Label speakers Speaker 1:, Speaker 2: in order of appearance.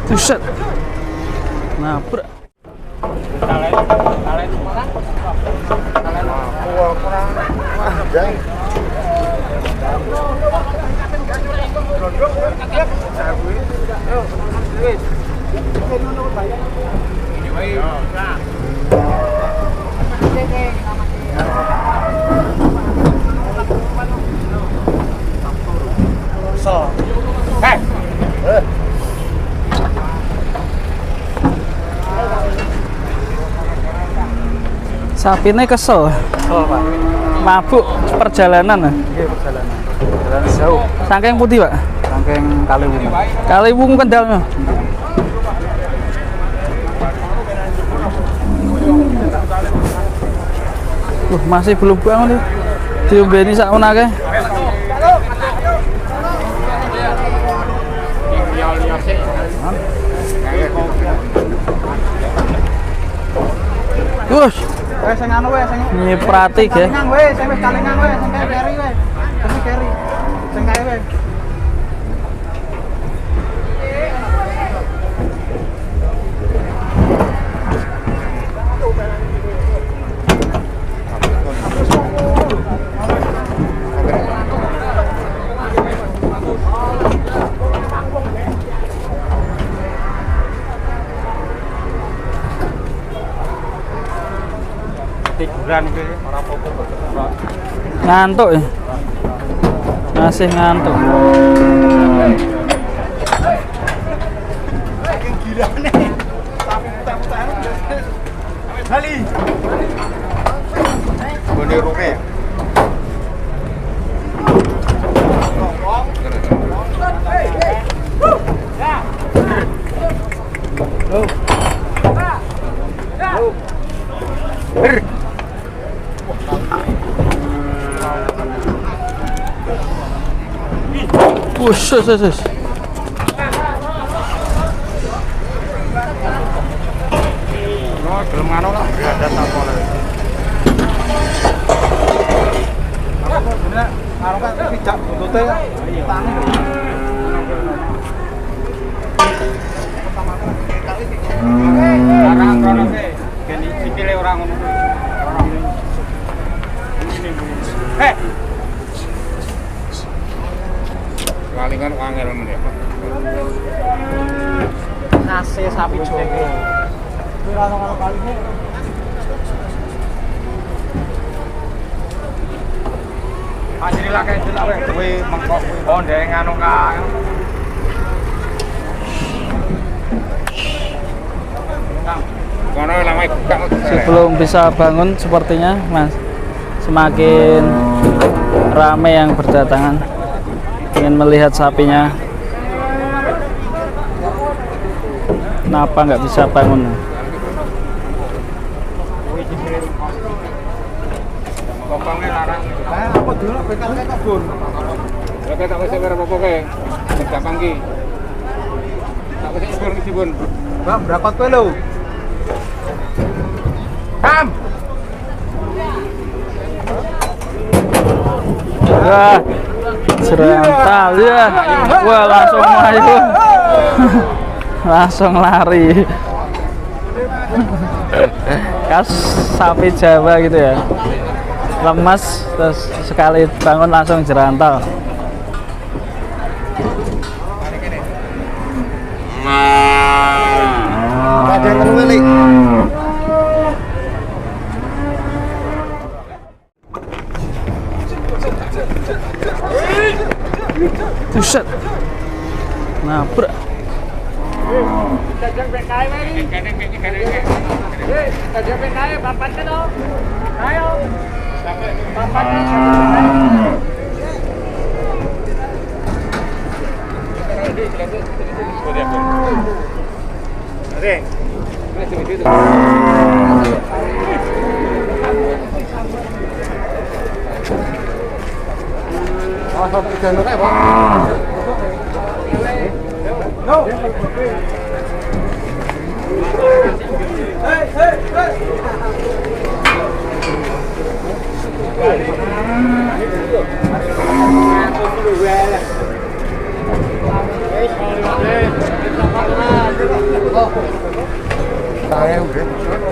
Speaker 1: Buset. Nabrak. Sapine kesel.
Speaker 2: Kesel, Pak.
Speaker 1: Mabuk perjalanan.
Speaker 2: Nggih, perjalanan. Perjalanan jauh.
Speaker 1: Saking pundi, Pak?
Speaker 2: Saking Kaliwungu.
Speaker 1: Kaliwungu Kendal. Masih belum bangun nih. Diombeni sak menake. Wes,
Speaker 2: Wes sing anu wes sing
Speaker 1: nyiprati ge.
Speaker 2: Kalengan wes, sing wis kalengan wes, sing kae keri wes. Sing keri. Sing kae wes. Tiduran iki ora apa-apa.
Speaker 1: Ngantuk ya. Masih ngantuk.
Speaker 2: Saking gilane. Sapi putih-putih Bali.
Speaker 3: Gone rume.
Speaker 1: Wush, wus, wus.
Speaker 3: No, gelem ngono lah, ada apa lho.
Speaker 2: Aku sebenarnya anu kan pijak buntute tangi.
Speaker 3: Larang rono ke. Ben sikile ora ngono kuwi. Heh. Kalingan angel men ya.
Speaker 2: Khase sapi Jawa. Ora ono karo kaline.
Speaker 3: Anjir lah kae delok wae duwe mengkok kuwi. Oh, ndek nganu kae. Kono lame buka.
Speaker 1: Sebelum bisa bangun sepertinya, Mas. Semakin rame yang berdatangan ingin melihat sapinya. Kenapa nggak bisa bangun?
Speaker 3: Kokongnya larang.
Speaker 2: Apa dulu bekal kok, Bun?
Speaker 3: Lah tak wis ora apa-apa kae. Gampang ki. Tak wis bun iki, Bun.
Speaker 2: Bang, berapa kowe lho?
Speaker 3: Kam.
Speaker 1: Wah, jerantal ya. Wah, langsung maju. Langsung lari. Khas sapi Jawa gitu ya. Lemas terus sekali bangun langsung jerantal.
Speaker 3: Ada yang
Speaker 1: Buset. Nabrak.
Speaker 2: Saya udah.